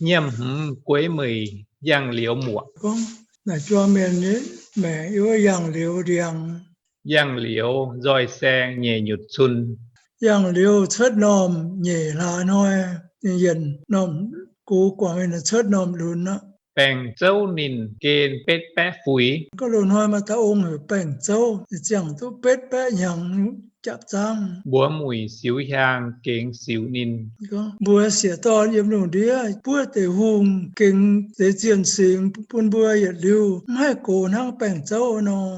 Nyiemc hmz gueix mueic yangh liouz muoqc. Gorngv naaic juang mienh nyei maengc yiem wuov yangh liouz ndiangx. Yangh liouz nzoih saeng nyeic nyutc cun. Yangh liouz cuotv normh nyeic hlaax hnoi, ninh yienc normh gox guangc mingh cuotv normh lunx aqv. Baengc zouv ninh gen betv baeqv fuix. Gorngv loz-hnoi maaih dauh ong heuc Baengc Zouv, ziangh duqv betv baeqv hnyangx jaapc zaangv. Mbuox muic siux hiaang gengx siux ninh. Mbuo sieqv-dorn yiem lungh ndiev buov deic hungh gengx zeix zienh singx bun mbuo yietc liuz, mv haih gox hnangv Baengc Zouv nor.